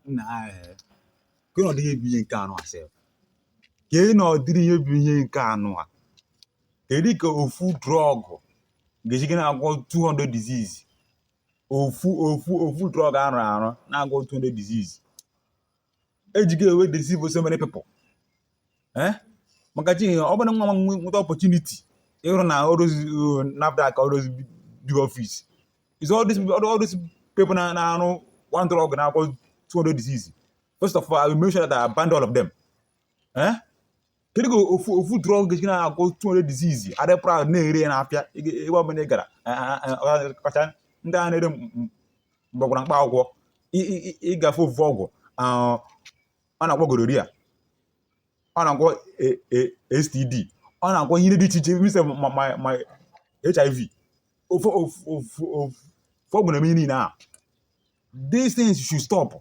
Nna, ka na ọ dịghị ebu ihe nke anụ a sef, ka na ọ dịrị ihe bụ ihe nke anụ a. Kedu ka ofu drug ga-esi gị na-agwọ 200 disease? Ofu ofu ofu drug arụ arụ na-agwọ 200 disease, ejigo ewe deceive so many people, eh? Maka chi, ọ bụrụ na nwa m nweta opportunity ịrụ na ọrụ NAFDAC, ọrụ big office, is all these people na na-arụ one drug na-agwọ 200 disease, first of all, I will make sure that I ban all of them, eh? Kedu ka ofu ofu drug ga-esi na-agwọ 200 disease, adị proud na-ere ya n'afịa ebe ọbụla ị gara, kacha ndị a na-ere mgbọrọgwụ na mkpa akwụkwọ? Ịgafe ofu ọgwụ, ọ na-agwọ gonorrhea, ọ na-agwọ STD, ọ na-agwọ ihe dị iche iche, mise ma HIV. Ofu ofu ofu ofu ọgwụ na-eme ihe niile a. These things should stop.